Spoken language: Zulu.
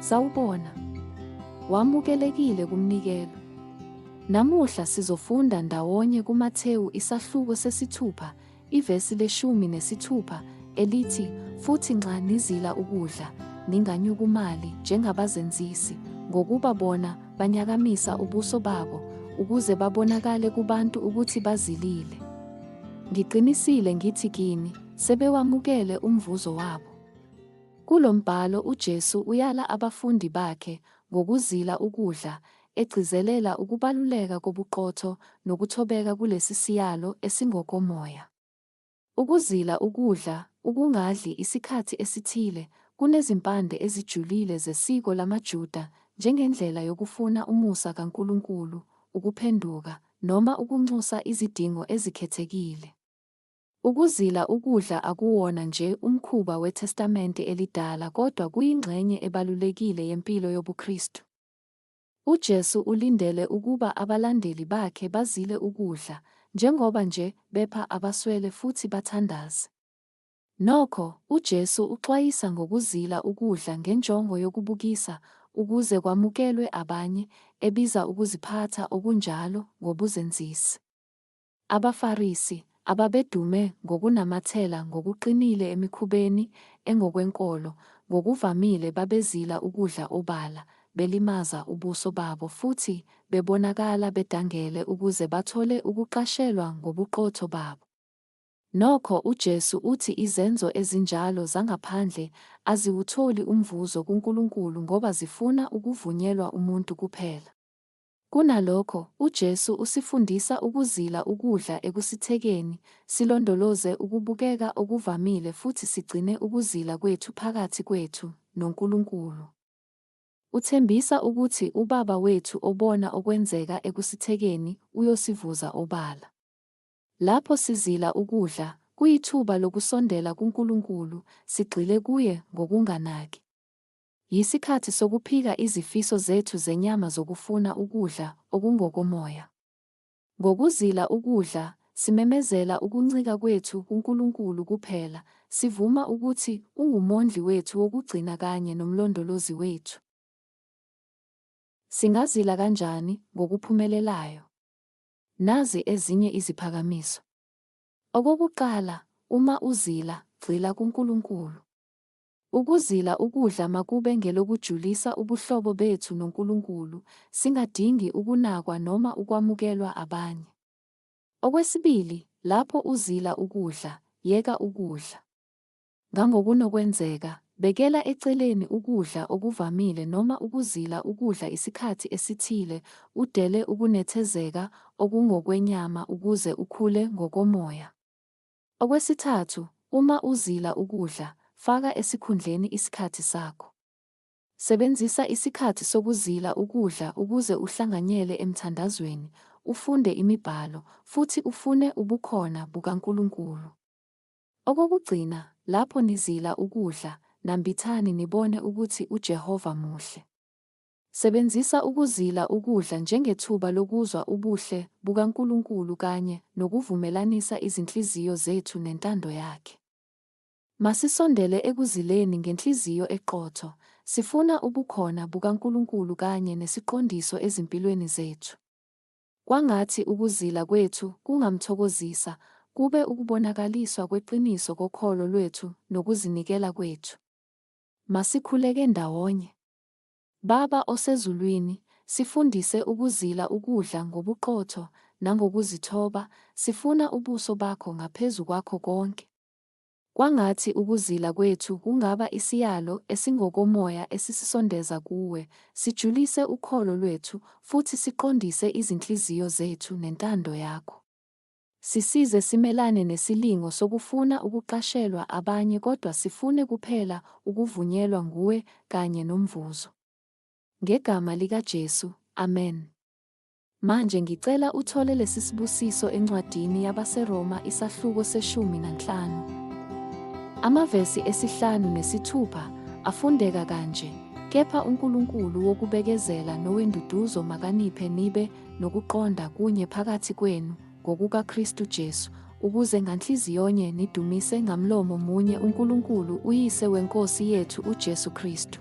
Sawubona. Wamukelekile kumnikelo. Namuhla sizofunda ndawonye kuMathewu isahluko sesithupha, ivesi leshumi nesithupha, elithi, Futhi nxa nizila ukudla, ninganyukumali njengabazenzisi, ngokuba bona banyakamisa ubuso babo, ukuze babonakale kubantu ukuthi bazilile. Ngiqinisile ngithi kini, sebewamukele umvuzo wabo. Kulo mbhalo uJesu uyala abafundi bakhe ngokuzila ukudla, egcizelela ukubaluleka kobuqotho nokuthobeka kulesi siyalo esingokomoya. Ukuzila ukudla, ukungadli isikhathi esithile, kunezimpande ezijulile zesiko lamaJuda njengendlela yokufuna umusa kaNkulunkulu, ukuphenduka, noma ukunxusa izidingo ezikhethekile. Ukuzila ukudla akuwona nje umkhuba weTestamente Elidala kodwa kuyingxenye ebalulekile yempilo yobuKristu. UJesu ulindele ukuba abalandeli bakhe bazile ukudla, njengoba nje bepha abaswele futhi bathandaze. Nokho, uJesu uxwayisa ngokuzila ukudla ngenjongo yokubukisa ukuze kwamukelwe abanye, ebiza ukuziphatha okunjalo ngobuzenzisi. AbaFarisi, ababedume ngokunamathela ngokuqinile emikhubeni engokwenkolo, ngokuvamile babezila ukudla obala, belimaza ubuso babo futhi bebonakala bedangele ukuze bathole ukuqashelwa ngobuqotho babo. Nokho, uJesu uthi izenzo ezinjalo zangaphandle aziwutholi umvuzo kuNkulunkulu ngoba zifuna ukuvunyelwa umuntu kuphela. Kunalokho, uJesu usifundisa ukuzila ukudla ekusithekeni, silondoloze ukubukeka okuvamile futhi sigcine ukuzila kwethu phakathi kwethu noNkulunkulu. Uthembisa ukuthi uBaba wethu obona okwenzeka ekusithekeni uyosivuza obala. Lapho sizila ukudla, kuyithuba lokusondela kuNkulunkulu, sigxile kuye ngokunganaki. Yisikhathi sokuphika izifiso zethu zenyama zokufuna ukudla okungokomoya. Ngokuzila ukudla, simemezela ukuncika kwethu kuNkulunkulu kuphela, sivuma ukuthi ungumondli wethu wokugcina kanye nomlondolozi wethu. Singazila kanjani ngokuphumelelayo? Nazi ezinye iziphakamiso. Okokuqala, uma uzila, gxila kuNkulunkulu. Ukuzila ukudla makube ngelokujulisa ubuhlobo bethu noNkulunkulu, singadingi ukunakwa noma ukwamukelwa abanye. Okwesibili, lapho uzila ukudla, yeka ukudla. Ngangokunokwenzeka, bekela eceleni ukudla okuvamile noma ukuzila ukudla isikhathi esithile, udele ukunethezeka okungokwenyama ukuze ukhule ngokomoya. Okwesithathu, uma uzila ukudla, faka esikhundleni isikhathi sakho. Sebenzisa isikhathi sokuzila ukudla ukuze uhlanganyele emthandazweni, ufunde imiBhalo, futhi ufune ubukhona bukaNkulunkulu. Okokugcina, lapho nizila ukudla, nambithani nibone ukuthi uJehova muhle. Sebenzisa ukuzila ukudla njengethuba lokuzwa ubuhle bukaNkulunkulu kanye nokuvumelanisa izinhliziyo zethu nentando yakhe. Masisondele ekuzileni ngenhliziyo eqotho, sifuna ubukhona bukaNkulunkulu kanye nesiqondiso ezimpilweni zethu. Kwangathi ukuzila kwethu kungamthokozisa, kube ukubonakaliswa kweqiniso kokholo lwethu nokuzinikela kwethu. Masikhuleke ndawonye. Baba oseZulwini, sifundise ukuzila ukudla ngobuqotho nangokuzithoba, sifuna ubuso baKho ngaphezu kwakho konke. Kwangathi ukuzila kwethu kungaba isiyalo esingokomoya esisisondeza kuWe, sijulise ukholo lwethu futhi siqondise izinhliziyo zethu nentando yaKho. Sisize simelane nesilingo sokufuna ukuqashelwa abanye kodwa sifune kuphela ukuvunyelwa nguwe kanye nomvuzo. Ngegama likaJesu, Amen. Manje ngicela uthole lesisibusiso encwadini yabaseRoma isahluko seshumi nanhlanu. Amavesi esihlanu nesithupha afundeka kanje, Kepha uNkulunkulu wokubekezela nowenduduzo makaniphe nibe nokuqonda kunye phakathi kwenu ngokukaKristu Jesu, ukuze nganhliziyonye nidumise ngamlomo munye uNkulunkulu uYise weNkosi yethu uJesu Kristu.